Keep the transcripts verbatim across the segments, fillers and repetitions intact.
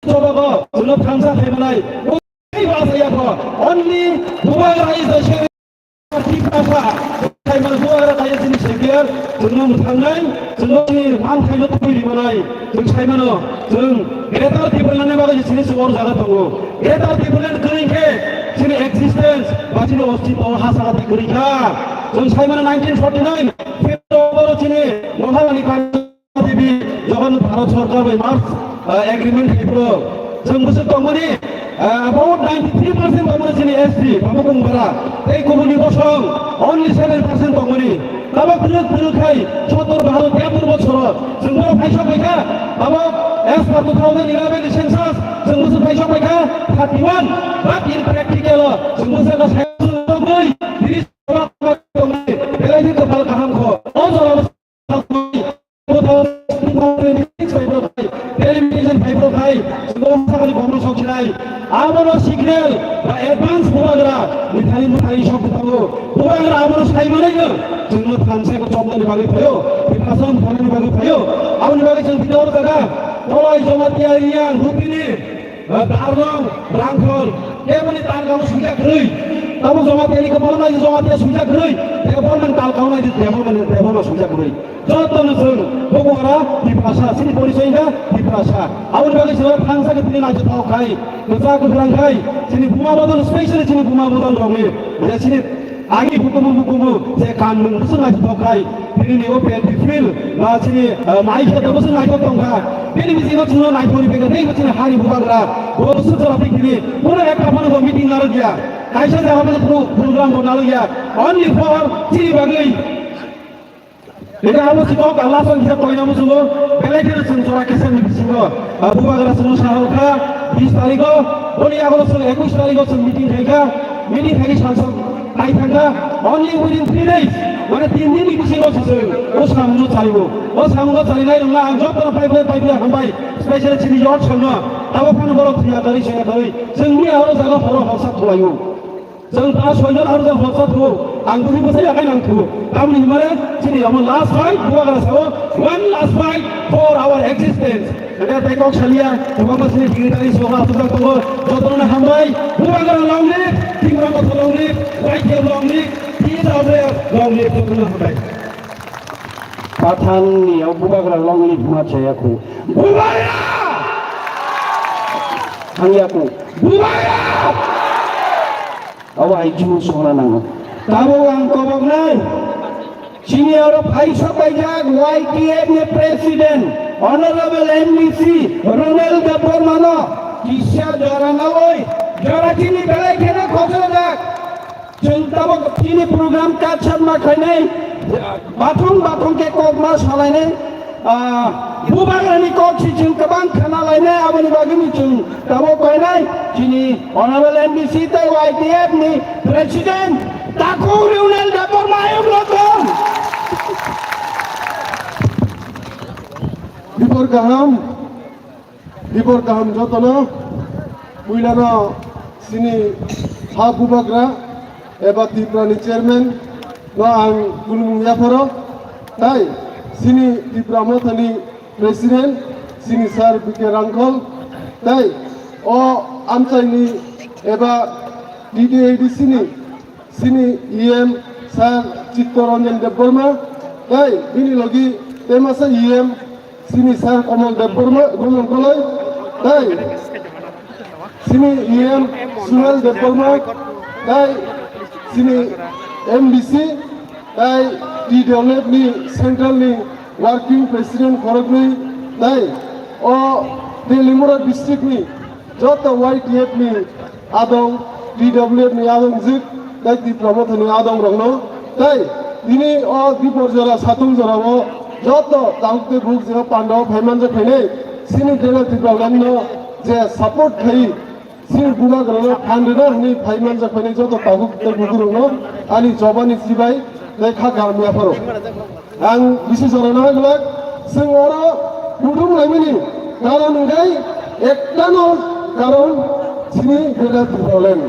Sabha go, chwngno thansa khai manai. Tei ba sa ya kho. Only Bubagra is the savior. Tiprasa, khai mano Bubagra kaya chini savior. Chwngno mwthangnai, chwngno chini man khaino tubui ri manai. Chwng sai mano, chwng Greater Tipraland ni bagwi chini chwng or jaga tongo. Greater Tipraland kwrwi khe chini existence ba chini ostitwo ha saka tei kwrwi kha. Chwng sai mano nineteen forty-nine February chini Maharani Devi, jokhon Bharat Sorkar bai March, ah, agreement khaipro, chwng bwswk tongmani, ah, about ninety-three percent tongmani chini S T, Bhabu Gongora, tei kubuni bosong only seven percent tongmani. Tabok twrwk twrwk khai, sottor bahadur tiyattor bochoro, chwng borok phaisok bai kha, tabok as per two thousand eleven ni census, chwng bwswk phaisok bai kha, thirty-one, but in practical o, chwng bwswk no sai tongmani, tini belai khe kwpal kaham kho. O jora Television phaipro khai, chwngno sakni bomno soksinai. Abono signal ba advance Bubagra ni thani mwthangwi sok tongo. Bubagra abono sai manai no, chwngno thansa ko chobnani bagwi phaio, Tiprasa mwthangnani bagwi phaio. Aboni bagwi chwng tini oro jaga, Tolai, Jamatia, Reang, Lupini, Darrong, Rangkhol, keboni Talgao swijak kwrwi. Tabuk Jamatia ni kwbangma Jamatia swijak kwrwi. Debbarma ni Talgao nai di, Debbarma ni, Debbarma swijak kwrwi. Jotono chwng Bubagra Tiprasa, chini porichoi wngkha Tiprasa. Aboni bagwi chwng thansa khe tini naithothok khai, kwchak kwkhrang khai, chini Buma Bodol, specially chini Buma Bodol rokni, je chini Ani bukumu bukumu je kanmung bwswk naithothok khai, tini ni open field ba chini, ah, mai khe to bwswk naithok tong kha. Bini bisingo chwngno naithokni bagwi tei chini hani Bubagra bo bwswk jora tei tini kuno ekta phano bo meeting narwk ya. Kaisa jaga phano pro-, program bo narwk ya. Only for chini bagwi. Ega abo si kok Allah sang kisa koina musugo. Belai kheno chwng jora kisa ni bisingo, ah, Bubagra chwngno sahal kha bis tarikho. Boni agolo chwng ekush tarikho chwng meeting khai kha. Meeting khai sangsok. Hai thangkha, only within three days, mane tin din ni bisingo se chwng o samungno chalibo. O samungno chalinai rwngna ang jotono pai pai pai pai hambai, special chini yot songno, tabo phano borok thwiya kwrwi soya kwrwi, chwng miya oro jaga horo horsa thulaio. Chwng ta soi jon aro jang horsa thuo, ang bwrwi bwsai yakai nang thuo. Tamni himare chini omo last fight, Bubagra sao, one last fight for our existence. Ede tei kok salia, kwbangma chini dignitary sokha aswkjak tongo. Jotono hambai, Bubagra long live, Tipra Motha long live, Y T F long live, T W F long live, jotono hambai. Pathan ni o Bubagra long live ma chaya khu. Bubagra! Thangya khu. Bubagra! Abo hai jubuk songna nango. Tabuk ang koboknai. Chini oro phaisa paijak Y T F ni president, honorable M D C Ronel Debbarma no kisa jora nawi, jora chini belai kheno khosojak. Chwng tabuk chini program kaisa ma khainai, bathung bathung khe kokma salainai, ah, Bubagrani kok si chwng kwbang khna lainai, aboni bagwi ni chwng tabuk koinai chini honorable M D C tei Y T F ni president. Takhuk Ronel Debbarma ayuk rokon. Dipor kaham, dipor kaham jotono, puilano chini ha Bubagra eba Tripura ni chairman no ang khulumung yapharo, tai chini Tipra Mothani president, chini sir B K Rangkhol, tai o amchaini eba T T A D C ni chini E M sir Chittaranjan Debbarma, tai bini logi temasa E M chini sir Kamal Debbarma, Kamal Kolai, tai chini E M Suhel Debbarma, tai chini M D C, tai T W F ni central ni working president khoroknwi, tai o Telimura district ni joto Y T F ni adong, T W F ni adong jik, tai Tipra Mothani adong rokno, tai tini o dipor jora, satung jora o joto takhuk tei bukhuk jeba pandao phai manjak phainai, chini Greater Tipraland no je support khai, chini Bubagra no phan rwna hwnwi phai manjak phainai joto takhuk tei bukhuk rokno ani chobani chibai tei kha kaham yapharo. Ang bisi jorano hai glak, chwng oro kuthum laimani karon hwnkhe ektano karon chini Greater Tipraland.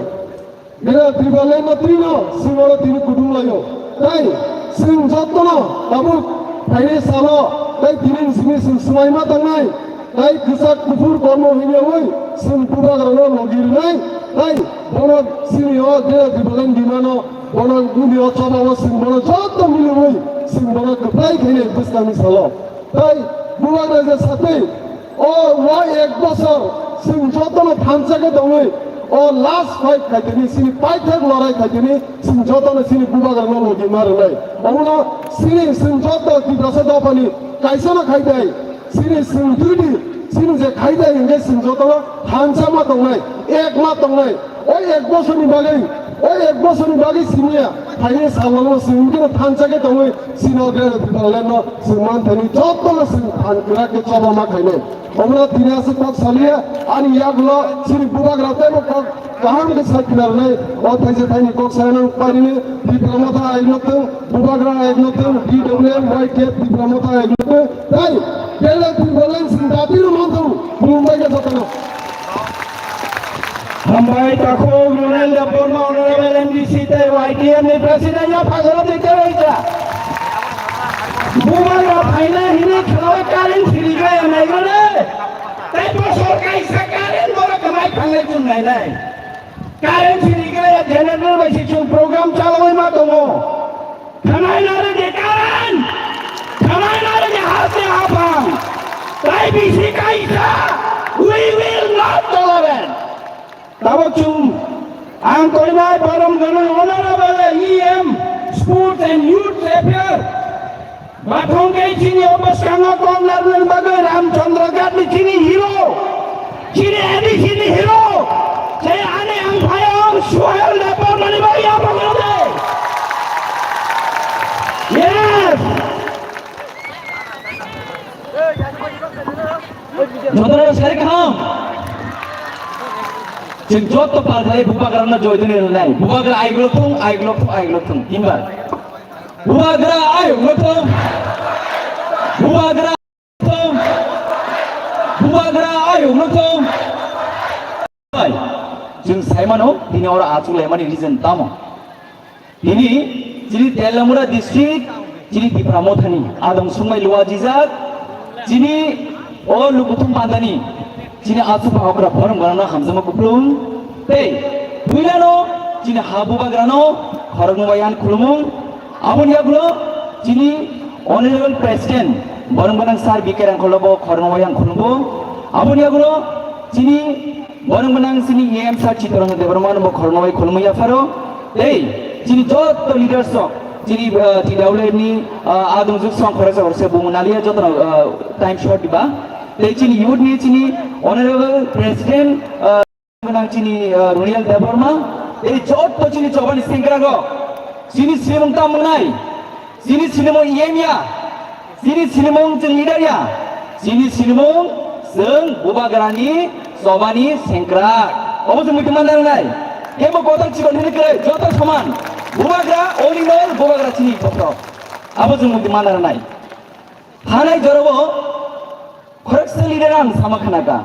Greater Tipraland no twino chwng oro tini kuthum laio. Tai chwng jotono tabuk phainai salo tai tini simi chwng swmaima tangnai. Tai kwchak kuphur kormo hwnyawi chwng bubagrano logi rwnai, tai bono chini o je Tipraland bimano, bono bini o chobao chwng bono joto miliwi chwng bono kwplai khainai bwskangni salo. Tai bubagra je satwi o, o ek bosor chwng jotono thansa khe tongwi, o last fight khaitini, chini paithak lorai khaitini chwng jotono chini bubagrano logi ma rwnai. Omono chini chwng joto Tiprasa dophani kaisano khaitai. Chini chwng duty, chini je khaidai hwnkhe chwng jotono thansa ma tongnai, ek ma tongnai. O ek bosorni bagwi, o ek bosorni bagwi siniya phaini salno chwng hwnkhe thansa khe tongwi chini o Greater Tipralandno chwng manthani jotono chwng phan kwrak khe choba ma khainai. Omono tini aswk kok saliya, ani yagulo chini bubagra teibo kok kaham khe sai khna rwnai. O thaisa thaini kok sai nang painini Tipra Motha ayuk nokthung, bubagra ayuk nokthung, D W M, Y T F, Tipra Motha ayuk nokthung. Tai belai Tipraland sing dati no manthung, Mumbai khe jotono. Hambai takhuk Ronel Debbarma, Honorable M D C tei Y T F ni President ya phagaro tei tei ja. Bubagra phaina hini khwlai current siri gaya naigole. Tei bosor kaisa current borok kwmai thangnai chwng nainai. Current siri gaya generator bai se chwng program chalawi ma tongo. Khwnai nari de current. Khwnai nari de haste hapang. Tai bisi kaisa. We will not tolerate. Tabuk chwng ang koinai borom gwnang Honorable E M Sports and Youth Affair. Bathong khe chini o bwskango kok narwknani bagwi Ramchandra Ghat ni chini hero, chini A D C ni hero, se ani ang phayong Suhel Debbarma ni bagwi ang phayong de. Yes. Jotono sari kaham. Chwng joto palthai bubagrano joy dini rwnai. Bubagra aiglo thung, aiglo thung, aiglo thung. Timbar. Bubagra ayuk no thung. Bubagra thung. Bubagra ayuk no thung. Bai. Chwng saimano, tini oro achuk laimani reason tamo. Tini chini Tellamura district, chini Tipra Mothani adong sungmai lua jijak, chini o lukuthum pandani, chini achupa okra borom gwnangno hamjakma kuplung, tei puilano chini ha bubagrano khoroknwi bai ang khulumung, aboni yagulo chini Honorable President borom gwnang Sir B K Rangkholo bo khoroknwi bai ang khulumo, aboni yagulo chini borom gwnang chini E M Sir Chittaranjan Debbarma no bo khoroknwi bai khulumwi yapharo. Tei chini joto leaders rok, chini, ah, T W F ni, ah, adong juk song khoroksa khoroksa bumu naliya joto no, ah, time short diba. Tei chini youth ni chini Honorable President, ah, gwnang chini, ah, Runiel Debbarma. Tei joto chini chobani sengkrak rok, chini simung tam wngnai, chini simung E M ya. Chini sinimung chwng leader ya, chini sinimung chwng bubagrani chobani sengkrak. Obo chwng muitu manna nangnai. Kebo kotor chikon hwnwi kwrwi, joto soman. Bubagra, all in all, bubagra chini bokhorok. Abo chwng muitu manna nangnai. Thanai jorabo khoroksa leader ang sama khnaka.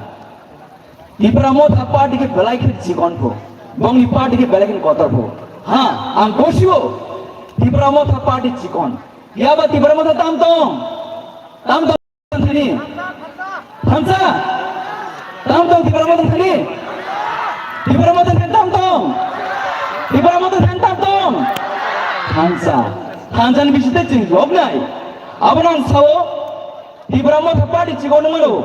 Tipra Motha party khe belai khe chikon pho. Bongni party khe belai khe kotor pho. Ha, ang gosio Tipra Motha party chikon. Yaba Tipra Motha tam tong. Tam tong thani. Thansa. Tam tong Tipra Motha thani. Tipra Motha thani tam tong. Tipra Motha thani tam tong. Thansa. Thansa ni bisite ching lobnai. Abono ang sao. Tipra Motha party chikon mano,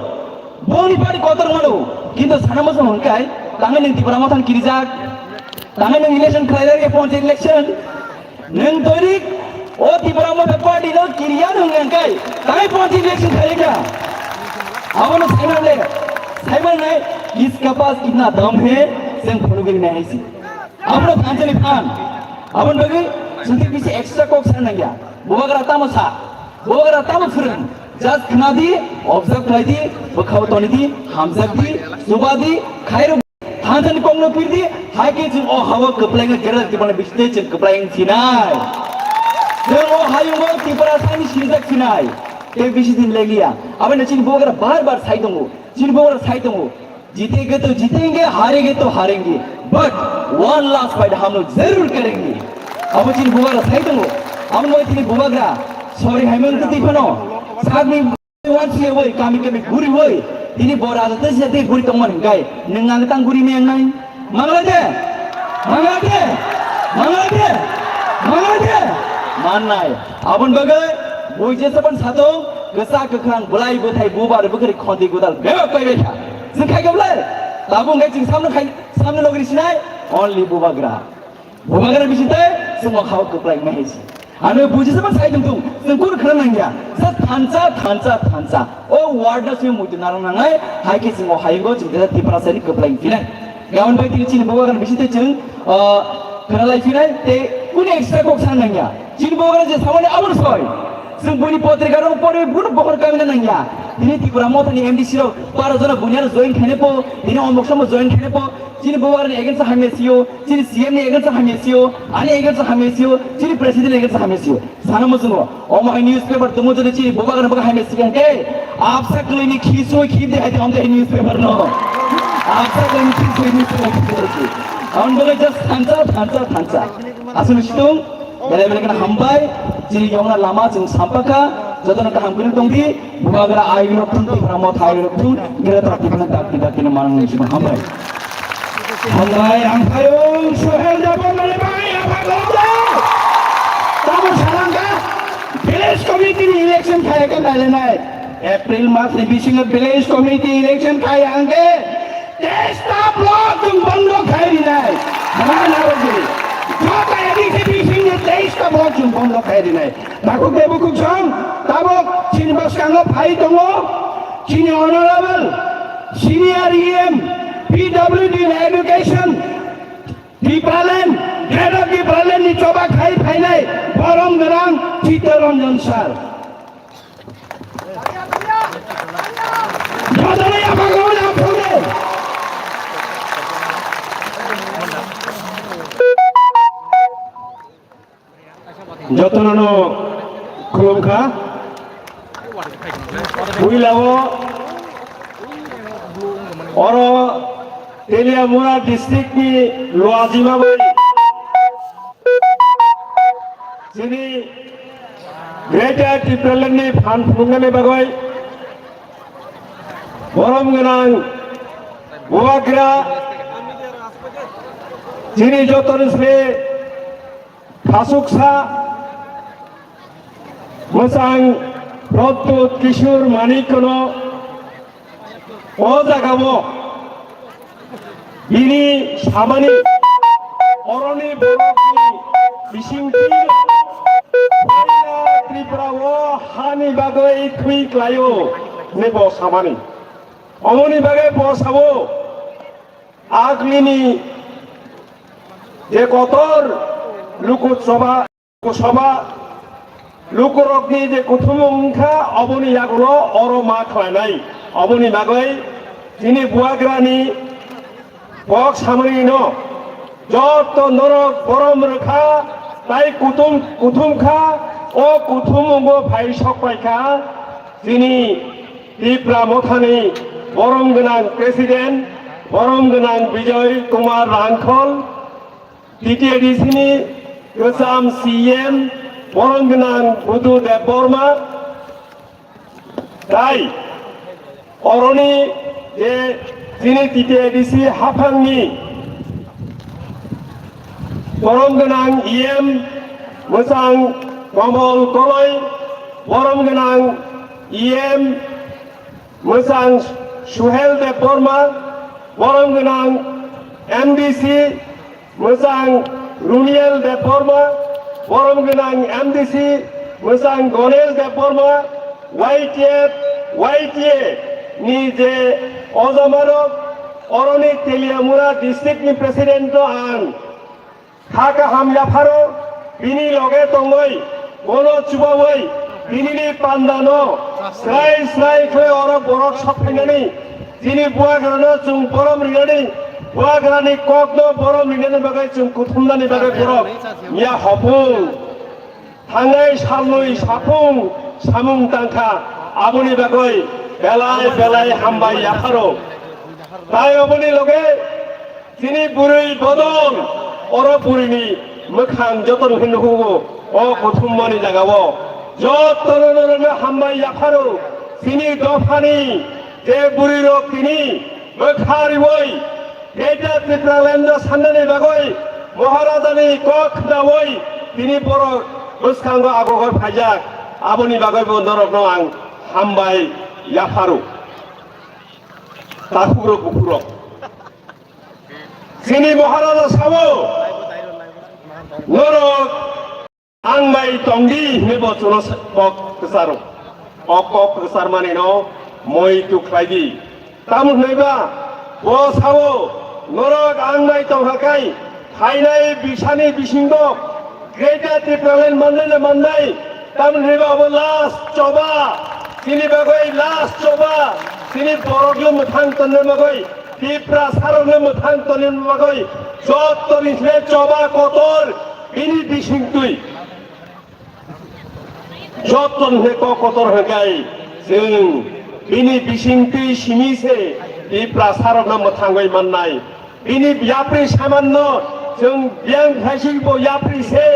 boni party kotor mano, kintu sana mosong hwnkai, tangwi nwng Tipra Motha ni kirijak, tangwi nwng election khlailai khe ponchayat election, nwng toirik o Tipra Motha party no kiriya nwng hwnkai, tangwi ponchayat election khlailai kha. Abono saimanle, saimanle, kiska paas kitna dam hai, chwng phunugwi nai haisi. Abono thansa ni phan. Aboni bagwi chwng khe bisi extra kok sana nangya. Bubagra tamo sa. Bubagra tamo phwrwng. Just khna di, observe khlai di, bwkhao toni di, hamjak di, chuba di, khairok thansa ni kokno pir di, hai khe chwng o hao kwplai wngkha, Greater Tipraland bisite chwng kwplai wng sinai. Chwng o hayungo Tiprasa ni sinijak sinai. Tei bisi din legliya. Aboni chini bubagra bar bar sai tongo. Chini bubagra sai tongo. जीतेंगे तो जीतेंगे, हारेंगे तो हारेंगे, but one last fight हम लोग जरूर करेंगे। Abo chini bubagra sai tongo, abo moi chini bubagra, sorry, hai mang twi phano, sagni wansi woi, kami kami guri woi, Tini bo raja tei sida tei guri tongmani hwnkhe nwng ang tang guri meng nai. Manglai de? Manglai de? Manglai de? Manglai de? Mannai. Aboni bagwi bui jesa ban satung, kwchak kwkhwrang, bwlai bwthai, bubar bwkhwrwi, khonti gwdal bebak pai bai kha. Chwng khai khe bwlai? Tabuk hwnkhe chwng samno khai, samno logri sinai? Only bubagra. Bubagra bising tei chwng o khao kwplai mai hai se. Ano buji sama sai tong tong, chwng kunu khna nangya. Sa thansa, thansa, thansa. O word no simi muitu narang nangnai, hai khe chwng o hayungo chwng jesa Tiprasa ni kwplai phinai. Gabon bai tini chini bubagra bising tei chwng, ah, khna lai phinai, tei kunu extra kok san nangya. Chini bubagra je samani aboni soi. Chwng buini potrika rok pore bunu bokhor kamina nangya. Tini Tripura Motha ni M D C rok baro jona buini ano join khaine po, tini omok samo join khaine po. Chini bubagra ni against o hamya sio, chini C M ni against o hamya sio, ani against o hamya sio, chini president ni against o hamya sio. Sana muchungo, omo hai newspaper tumo jodi chini bubagra ni bagwi hamya sio hwnkhe, absa kwlwini khisui khibdi hai tong tei newspaper no. Absa kwlwini khisui newspaper khibdi hai. Aboni bagwi just thansa, thansa, thansa. Aswk situng, belai belai kheno hambai, chini yongna lama chwng sampakha, jotono kaham kwrwng tongdi, bubagra ayuk rok thung, Tipra Motha ayuk rok thung, Greater Tipraland dakti dakti no manang nung sima hambai. Hambai, ang phayung, Sohel Debbarma ni bai, apa godo? Tamo salangka, village committee ni election khaya khe nailenai. April mas ni bisingo village committee election khaya hwnkhe, teista block chwng bondo khai rinai. Mana narwgwi. Jota A D C bisingni teista block chwng bondo khai rinai. Takhuk de bukhuk song, tabok chini bwskango phai tongo. Chini honorable senior E M, P W D ni education, Tipraland, Greater Tipraland ni choba khai phainai borom gwnang Chittaranjan sir. Jotono yapha gawai yapha de. Jotono no khulumkha. Puila o oro Teliamura district ni Luajima bai chini Greater Tipraland ni phan phunuknani bagwi borom gwnang bubagra chini jotono se khasuksa mwchang Pradyut Kishore Manikno o jagao bini samani oroni borokni bisingtwi Tripura o hani bagwi thwi klaio hinwi bo samani. Omoni bagwi bo sabo aglini je kotor luku soba Sabha lukurokni je kuthumung wngkha, oboni yagulo oro ma khlainai. Oboni bagwi chini buagrani kok samani no joto norok borom rwkha, tai kuthum, kuthum kha, o kuthumungo phai sok paikha chini Tipra Mothani borom gwnang President, borom gwnang Bijoy Kumar Rangkhol, T T A D C ni kwcham C M borom gwnang Budu Debbarma, tai oroni je chini T T A D C haphangni borom gwnang E M mwchang Komol Koloi, borom gwnang E M mwchang Suhel Debbarma, borom gwnang M D C mwchang Runiel Debbarma, borom gwnang M D C mwchang Ganesh Debbarma, Y T F, Y T A ni je ojamarok, oroni Teliamura district ni president no ang kha kaham yapharo, bini loge tongwi, bono chubawi, binini pandano srai srai khe oro borok sok phainani, chini buagrano chwng borom rinani, buagrani kokno borom rinani bagwi chwng kuthumnani bagwi borok miya hopung. Thangnai salnwi saphung samung tangkha, aboni bagwi belai belai hambai yapharo. Tai oboni loge chini bwrwi bodol, oro bwrwini mwkhang joto nukhe nukugo, o kuthummani jagao. Jotono norokno hambai yapharo, chini dophani Je bwrwi rok tini bwkha riwi Greater Tipraland o sannani bagwi Maharajani kok khnawi tini borok bwskango agogoi phaijak, aboni bagwi bo norokno ang hambai yapharo. Takhuk rok bukhuk rok. Chini Maharaja sao, norok ang bai tongdi hinwi bo chuno kok kwcharo. O kok kwcharmani no moi tu khlai di. Tamo hwnwi ba bo sao, norok ang bai tongkha kai, phainai bisani bisingo Greater Tipraland manlai le manlai, tamni hwnwi ba obo last choba, chini bagwi last choba, chini borokno mwthang tonna bagwi, Tiprasarokno mwthang tonna bagwi, jottoni hwnwi choba kotor, bini bisingtwi. Jottoni hwnwi kok kotor hwnkhai, chwng bini bisingtwi simi se Tiprasarokno mwthangwi mannai. Bini yapri samanno chwng biyang khaisingbo yapri se,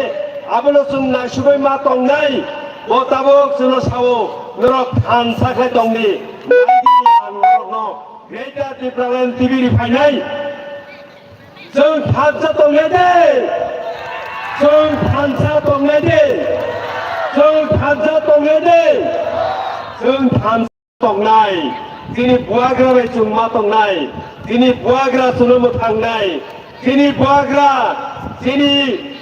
abono chwng naisugwi ma tongnai. Bo tabuk chwngno sao, norok thansa khlai tongdi. Naidi ang norokno Greater Tipraland T V ri phainai. Chwng thansa tongnai de. Chwng thansa tongnai de. Chwng thansa tongnai de. Chwng thansa tongnai, chini buagra bai chwng ma tongnai, chini buagra chwngno mwthangnai, chini buagra, chini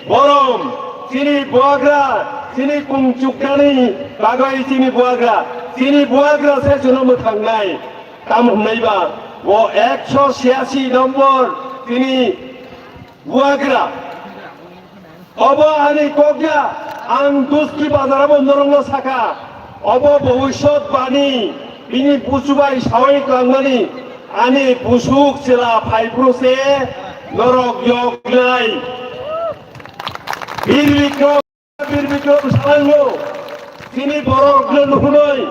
borom, chini buagra, chini kungchuknani bagwi chini buagra, chini buagra se chwngno mwthangnai. Tamo hwnwi ba, o ekso siyasi nombor chini buagra. Obo ani kok ya, ang Duski bazar o bo norokno sakha. Obo bhobishyot bani, bini busu bai sawi twlangmani, ani busuk chwla phaiphuru se norok yoknai. Bir Bikrom, Bir Bikrom salango, chini borokno nuhunoi,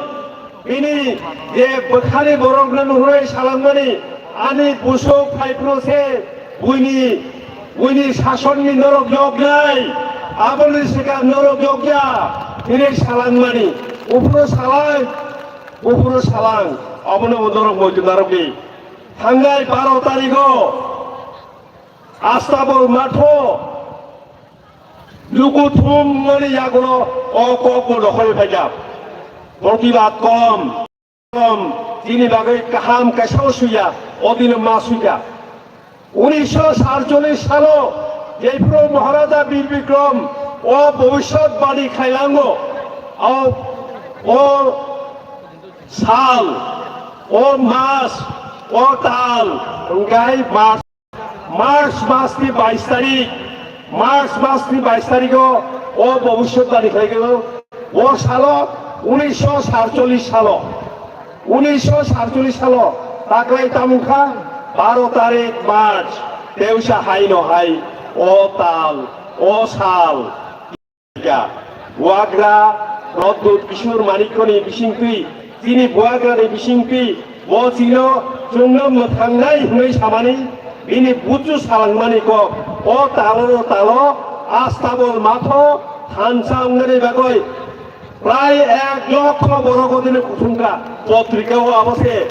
bini je bwkhani borokno nuhunoi salangmani, ani busuk phaiphuru se buini Buini sasonni norok yoknai, aboni swkang norok yokya, hinwi salangmani. Uphuru salang, uphuru salang, abono bo norok moitu narwkdi. Thangnai baro tarigo Astabol matho luku thumnani yagulo o kokbo dokhoi phaikha. Protibad kom. Bikrom chini bagwi kaham kaisa o suya, o dino ma suya. Unisho sarcholish salo, jephuru Maharaja Bir Bikrom o bhobishyot bani khailango, o, o sal, o mas, o tal, wngkhai mas. March masni bais tarik, March masni bais tarigo o bhobishyot bani khlaigwno, o salo unisho sarcholish salo, unisho sarcholish salo taklai tamungkha baro tarik March, teusa haino hai o tal, o sal. Buagra Pradyut Kishore Manikyani bisingtwi, chini buagrani bisingtwi, bo chino chwngno mwthangnai hwnwi samani, bini buchu salangmani kok, o talo talo, Astabol matho, thansa wngnani bagwi, prai ek lokho borok odino kuthumkha, potrika o abo se.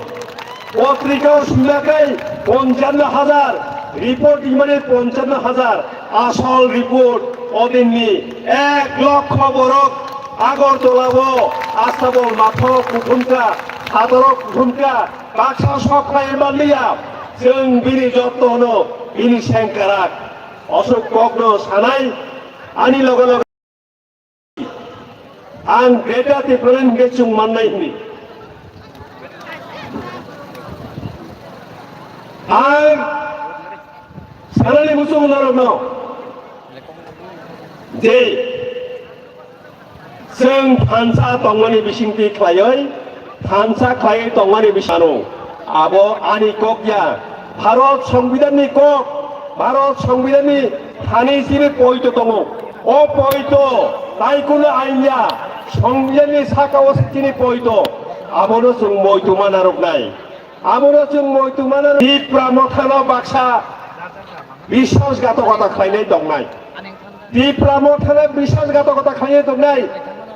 Potrika o swimakhai ponchano hajar, report imani ponchano hajar, asol report odinni ek lokho borok Agartala o Astabol matho kuthumkha, hatoro kuthumkha, baksa sok khlai manliya, chwng bini jotto no bini sengkarak, osuk kokno sanai, ani loge loge Ang Greater Tipraland hwnkhe chwng mannai hwnwi. Ang sanani muchungo norokno je chwng thansa tongmani bisingtwi khlaiwi, thansa khlaiwi tongmani bisano abo ani kok ya. Bharat Songbidanni kok, Bharat Songbidanni thani chini poito tongo. O poito, tai kuno ain ya, Songbidanni saka o se chini poito. Abono chwng moituma narwknai. Abono chwng moituma narwk-, Tipra Mothano baksa biswasghatokota khlainai tongnai. Tipra Mothano biswasghatokota khlainai tongnai.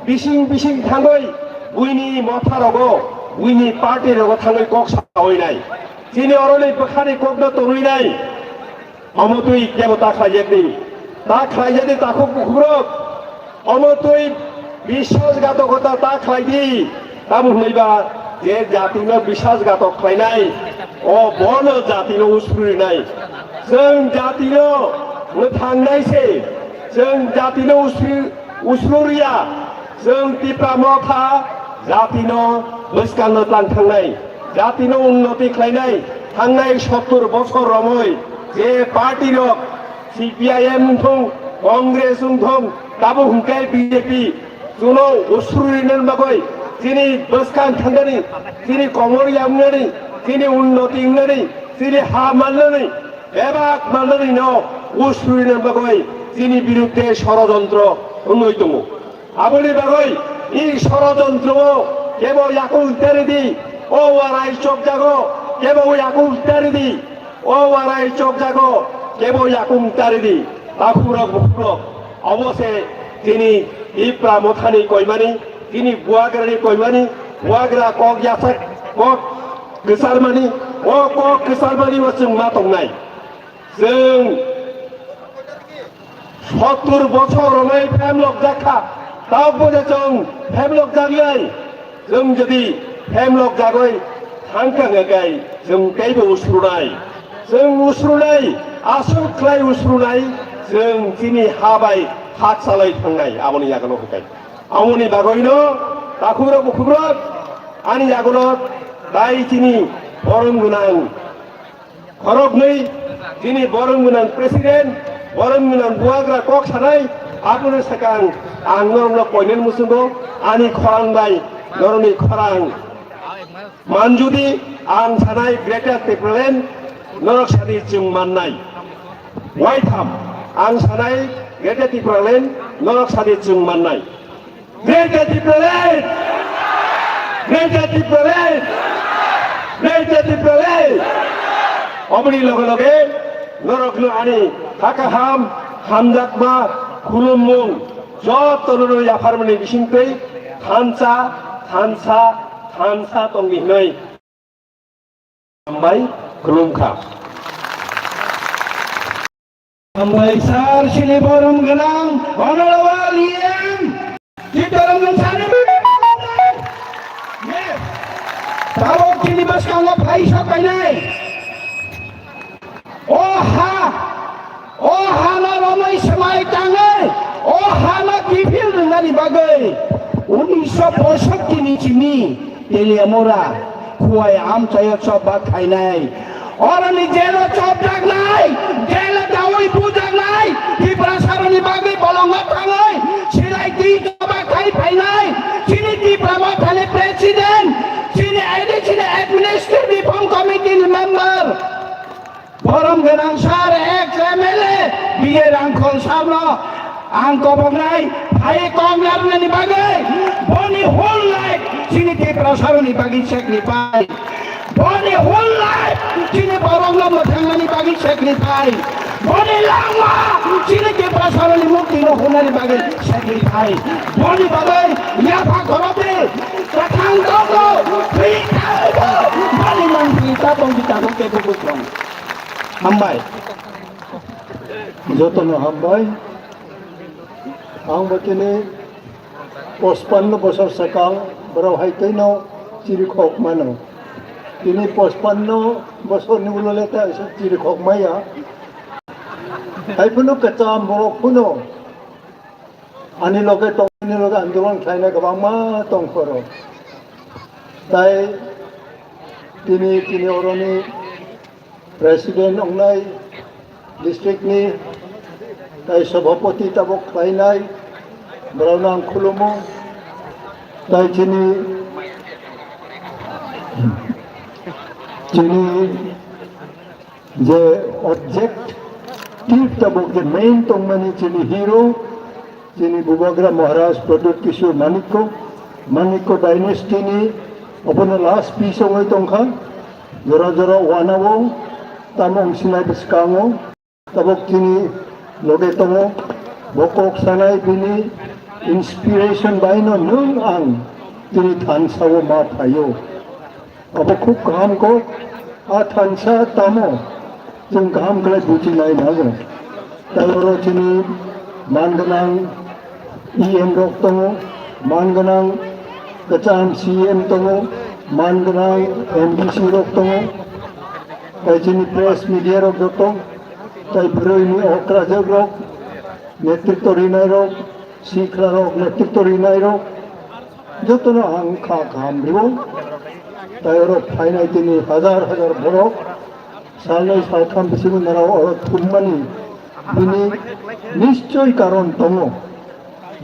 Bising bising thangwi buini motharogo Buini party rogo thangwi kok sawi nai. Chini oroni bwkhani kokno tonwi nai. Omo twi kebo ta khlaijakdi. Ta khlaijakdi takhuk bukhukrok. Omo twi biswasghatokota ta khlaidi. Tamo hwnwiba je jatino biswasghatok khlainai, o bono jatino usrurinai. Chwng jatino mwthangnai se. Chwng jatino usru-, usruriya. Chwng Tipra Motha jatino bwskango tlang thangnai, jatino unnoti khlainai, thangnai sottur bochor romwi je party rok C P I M wngthung, Congress wngthung, tabuk hwnkhe B J P, chuno usruri nani bagwi chini bwskang thangnani, chini komor ya wngnani, chini unnoti wngnani, chini ha mannani, bebak mannani no usruri nani bagwi chini birudde sorojontro wngwi tongo. Aboni bagwi i sorojontro o kebo yakung tari di, o warai chokjago kebo yakung tari di, o warai chokjago kebo yakung tari di. Takhukrok bukhukrok, obo se chini Tipra Mothani koimani, chini Buagrani koimani, Buagra kok yasak kok kwcharmani, o kok kwcharmani o chwng ma tongnai. Chwng sottur bochor romwi phemlok jak kha, tabukbo je chwng phemlok jak lai. Chwng jodi phemlok jagwi thang kha hwnkhe chwng teibo usrunai. Chwng usrunai, aswk khlai usrunai, chwng chini ha bai hak salai thangnai, aboni yagulo hwnkhe. Aboni bagwino takhukrok bukhukrok ani yagulo tai chini borom gwnang khoroknwi chini borom gwnang president, borom gwnang buagra kok sanai, aboni swkang ang norokno koinani muchungo ani khorang bai norokni khorang manjudi ang sanai Greater Tipraland norok sadi chwng mannai. Waitham ang sanai Greater Tipraland norok sadi chwng mannai. Greater Tipraland! Greater Tipraland! Greater Tipraland! Oboni loge loge norokno ani hakaham, hamjakma, khulummung, jotono yapharmani bisingtwi thansa, thansa, thansa tongdi hwnwi hambai khulumkha. Hambai sir, chini borom gwnang Honorable E M Chittaranjan sir ni. Yes. Tabuk chini bwskango phai sok painai. O ha, o hano romwi swmai tangwi, o hano kiphil rwnani bagwi unisho poisotti ni simi Teliamura Khowai amchaio chopbak khainai. Oroni jelo chopjaknai, jelo dawi bujaknai, Tiprasaroni bagwi bolongo thangwi silai twi chopbak khai phainai. Chini Tipra Mothani president, chini A D C ni administrative reform committee ni member. Borom gwnang sir, ex M L A, B A Rangkhol sir no ang koboknai, phai kok narwknani bagwi, boni whole life chini Tipra saroni bagwi sacrifice. Boni whole life chini borokno mwthangnani bagwi sacrifice. Boni langma chini Tipra saroni mukti no hwnani bagwi sacrifice. Boni bagwi yapha khoroknwi kwthang tongo, thwi thangwi bo boni mangpili ta tongdi tabuk tei bukukrok. Hambai. Jotono hambai. Ang bo tini pochpanno bosor swkang borok hai twino chirikhok mano. Tini pochpanno bosorni ulo le ta chirikhok maya. Hai phano kwcham borok phano ani loge tong, ani loge andolon khlainai kwbangma tong phoro. Tai tini, tini oroni president wngnai district ni, tai sabhapati tabuk khlainai, borokno ang khulumo. Tai chini, chini je objective tabuk je main tongmani chini hero, chini Bubagra Maharaj Pradyut Kishore Manikya, Manikya dynasty ni obono last piece ongwi tongkha, jora jora wanao tamo wngsinai bwskango. Tabuk chini loge tongo, bo kok sanai bini inspiration baino nwng ang chini thansao ma phaio. Abo khub kaham kok, a thansa tamo chwng kaham khlai buji nai nango. Tei oro chini man gwnang E M rok tongo, man gwnang kwcham C M tongo, man gwnang M D C rok tongo, tei chini press media rok joto, tei bwrwini okrajak rok, netritw rinai rok, sikla rok, netritw rinai rok, jotono ang kha kaham rio. Tei oro phainai tini hajar hajar borok salnwi saltham bisingo norok oro thumnani bini nischoi karon tongo.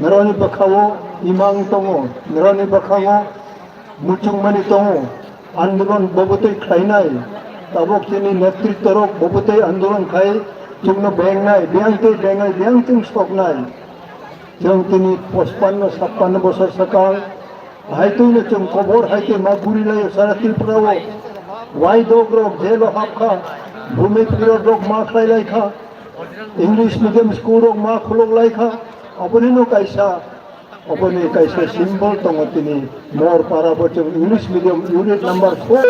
Norokni bwkhao imang tongo, norokni bwkhango muchungmani tongo, andolon bobotwi khlainai, tabok chini netritw rok bobotwi andolon khai chwngno bengnai, biyang tei bengnai, biyang chwng soknai. Chwng tini pochpanno sappanno bosor swkang, hai twino chwng kobor hai twi ma guri laio sara Tripura o. Waidok rok jail o hap kha, bhumi tirot rok ma khlai lai kha, English medium school rok ma khulok lai kha, aboni no kaisa, aboni kaisa symbol tongo tini Morpara bo chwng English medium unit number four,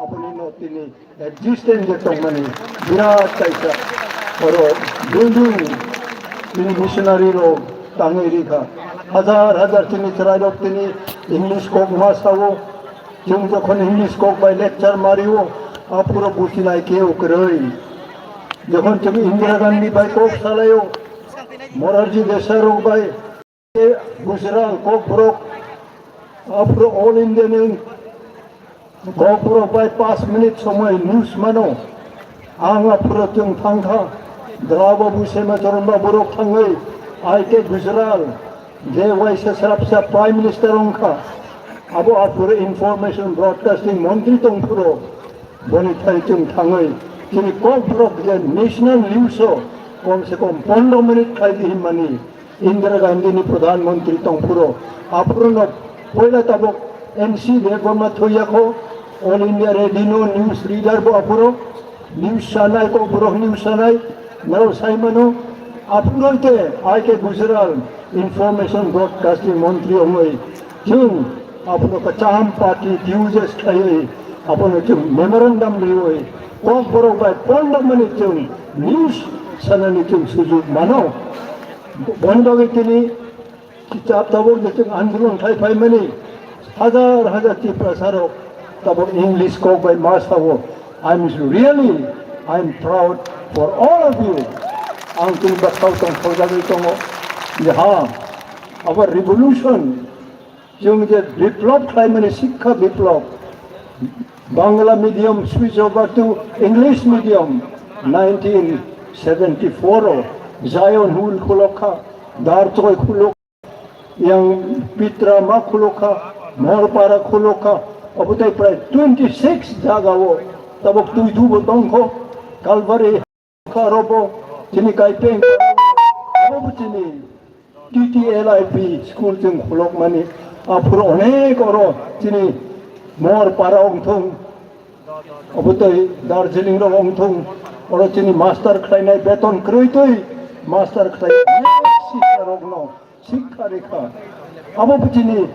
aboni no tini existence je tongmani birat kaisa oro building tini missionary rok tangwi rikha. Hajar hajar chini chwrairok tini English kok ma sao. Chwng jokhon English kok bai lecture mario, aphuru buchinai khe kwrwi. Jokhon chwng Indira Gandhi bai kok salaio, Morarji Desai rok bai, Gujral kokborok, aphuru All India ni kokborok bai paanch minute somoi news mano. Ang aphuru chwng thangkha, Dra Babu Sema Charan Babu rok thangwi, I K Gujral, je waisa srapsa Prime Minister wngkha, abo aphuru Information Broadcasting Montri tongphuru, boni thai chwng thangwi chini kokborok je National News o kom se kom pondro minute khlai di hinmani. Indira Gandhi ni Pradhan Mantri tongphuru, aphuru no poila tabok N C Debbarma thoyakho, All India Radio no news reader bo aphuru, news sanai kokborok news sanai, naro saimano, aphuru te I K Gujral Information Broadcasting Mantri ongoi, chwng aphuru kacham party dues khlaiwi, aphuru chwng memorandum riwi, kokborok bai pondro minute chwng news sanani chwng sujuk mano. Boni bagwi tini kichap tabuk je chwng andolon khai phaimani hajar hajar Tiprasa rok tabuk English kok bai ma sao. I'm really, I'm proud for all of you. Ang chini bwkhao tong thokjagwi tongo je ha, our revolution, chwng je biplop khlaimani, Sikha Biplop, Bangla medium switch over to English medium, nineteen seventy-four o Zion Hill khulok kha, Darchoi khulok, yang Pitra ma khulok kha, Morpara khulok kha, obo tei prai twenty-six jaga o tabok twi thubo tongkho, Calvary kha robo, chini kaipeng, obo chini T T L I P school chwng khulokmani, aphuru onek oro chini Morpara wngthung, obo tei Darjeeling rok wngthung, oro chini master khlainai beton kwrwi twi master khlai sikha rokno sikha rikha. Abo bo chini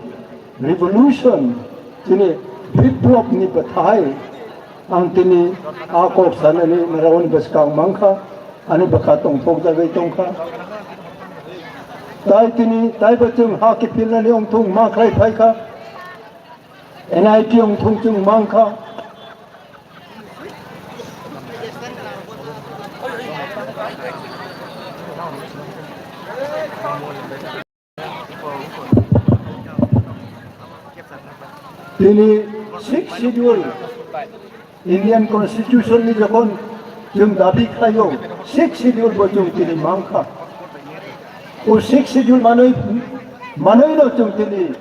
revolution, chini biplop ni bwthai. Ang tini a kok sanani narwani bwskang mankha, ani bwkha tongthok jagwi tongkha. Tai tini, tai bo chwng ha kiphilnani wngthung ma khlai phaikha, N I T wngthung chwng mankha. Tini Sixth Schedule, Indian Constitution ni jokhon chwng dabi khlaio, Sixth Schedule bo chwng tini mankha. O Sixth Schedule manwi, manwino chwng tini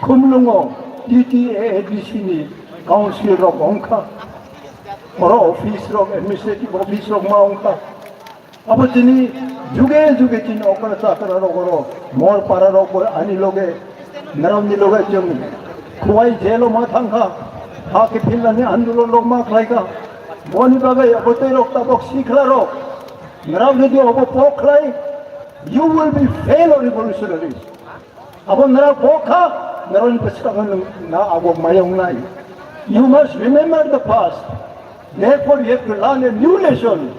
Khumlungo T T A A D C ni council rok wngkha. Oro office rok, administrative office rok ma wngkha. Abo chini juge juge chini okra chakra rok oro Morpara rok bo ani loge, narwkni loge chwng Khowai jail o ma thangkha, ha kiphilnani andolon rok ma khlaikha. Boni bagwi abo tei rok tabok sikla rok, narwk jodi abo pok khlai, you will be fail revolutionaries. Abo narwk pok kha, narwkni bwskango nwng na abo maya wngnai. You must remember the past. Therefore, you have to learn a new lesson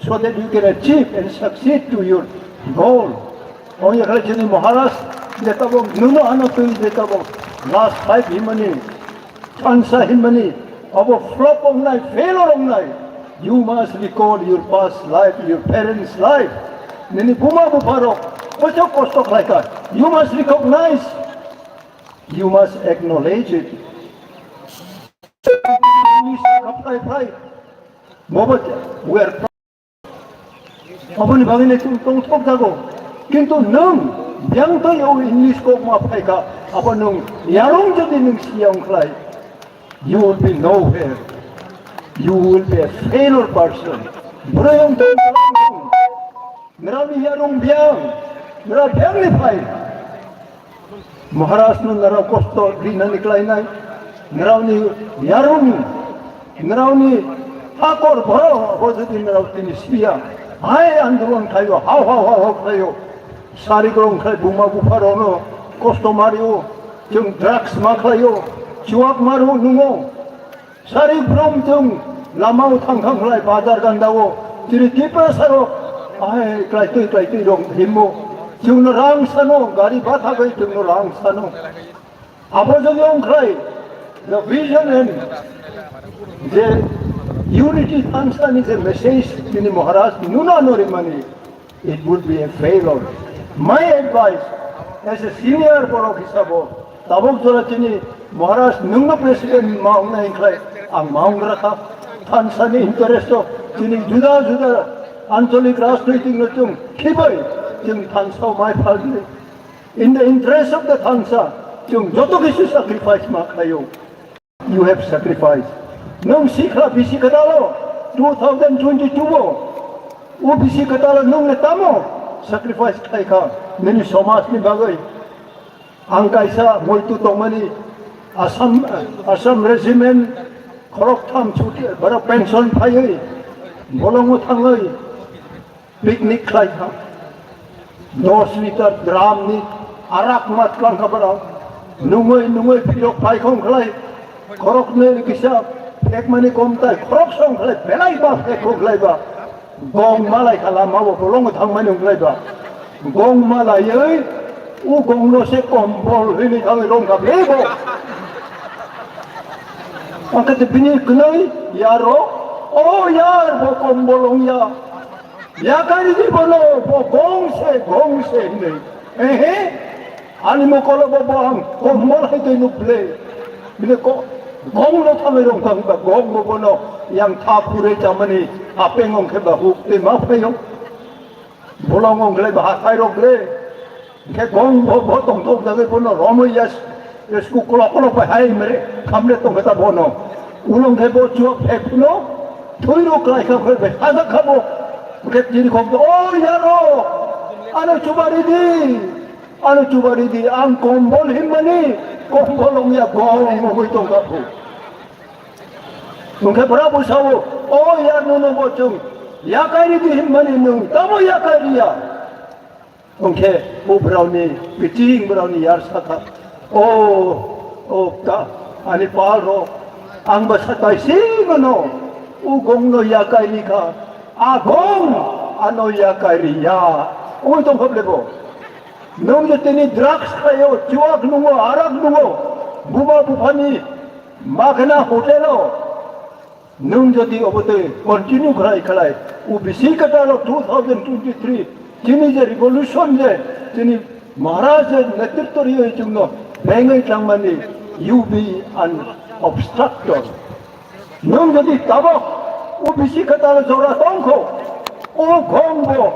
so that you can achieve and succeed to your goal. Ong ya khlai chini Maharaj, je tabok nuno ano twi je tabok last five himani, thansa himani, abo flop ongnai, failure ongnai. You must recall your past life, your parents' life. Nini buma bupharok kosto kosto khlaikha. You must recognize, you must acknowledge it. English kha phai phai. Bobo, we are Aboni bagwi le chwng tongthok jago. Kintu nwng biyang twi o English kok ma phai kha, abo nwng yarung jodi nwng siya wng khlai, you will be nowhere. You will be a failure person. Bwrwi wng tong, nrao ni yarung biyang, nrao biyang ni phai. Maharaj no nrao kosto rinani klainai, nrao ni yarung, nrao ni hakor borok, abo jodi nrao tini siya, hai andolon khlaio, hao hao hao hao khlaio, sari gorong khlai buma bupha rok no kosto mario, chwng drugs ma khlaio, chuak maro nungo, Sari brum chwng lama o thang thang khlai bazar ganda o chini Tiprasa rok ahai klai twi klai twi rong himo chwng no rang sano gari batha bai chwng no rang sano. Abo jodi ong khlai the vision and the unity thansa ni je message tini Maharaj nuna no rimani. It would be a failure. My advice as a senior borok hisabo, tabok jora chini Maharaj nwngno president ma wngnai hinkhlai ang ma wngrakha. Thansa ni interest o chini juda juda ancholik rajnoitik no chwng khibai chwng thansa o mai phalni. In the interest of the thansa, chwng joto kisu sacrifice ma khlaio. You have sacrificed. Nwng sikha bisi kwtalo two thousand twenty-two o. O bisi kwtalo nwng le tamo sacrifice khlai kha nini somaj ni bagwi. Ang kaisa moitu tongmani Assam, Assam regiment khorok tham chuti, borok pension phaiwi bolongo thangwi picnic khlai kha. Dos liter drum ni arak mat klang kha borok. Nungwi nungwi phirok phai khong khlai. Khorok nwi kisa phek mani kom tai khorok song khlai belai ba phek khong khlai ba. Gong malai kha lama bo bolong thang mani khlai ba. Gong malaiwi u gong no se kombol hini thang rong kha bebo. Angkhe bini kwnwi yaro, "O yar, bo kombol ong ya." Yakaridi bono, bo gong se, gong se hinwi. Ehe, ani mokolo bo, bo ang kombol hai twi nuk ble. Bini ko, gong no thangwi rong thang ba, gong bo bono yang tha phure chamani apeng ong khe ba huk twi ma phayo. Bolong ong khlai ba hathai rok le. Khe gong bo, bo tong thok jagwi bono romwi ya. Esku kolok kolok bai hai mere khamle tong khe ta bono. Ulong khe bo chuak phek phuno thwi rok klai kha khoi bai hajak kha bo. Khe tini khok, "O yaro, ano chubari di, ano chubari di, ang kombol himmani, kombol ong ya gong ongwi tong kha phu." Hwnkhe bwrabo sao, "O yar, nono bo chwng yakai ridi himmani nwng tamo yakai riya?" Hwnkhe o bwrani biching bwrani yar sakha, "O, o ta, ani pal rok, ang ba satai singano, o gongno yakai rikha, a gong ano yakai riya." Oi tongkha ble bo. Nwng je tini drugs khaio, chuak nungo, arak nungo, buma buphani magna hotel o, nwng jodi obo twi continue khlai khlai, o bisi kwtal o two thousand twenty-three, chini je revolution je, chini Maharaj je netritwa riwi chwngno bengwi tangmani, you be an obstructor. Nwng jodi tabok o bisi kwtal o jora tongkho, o gong bo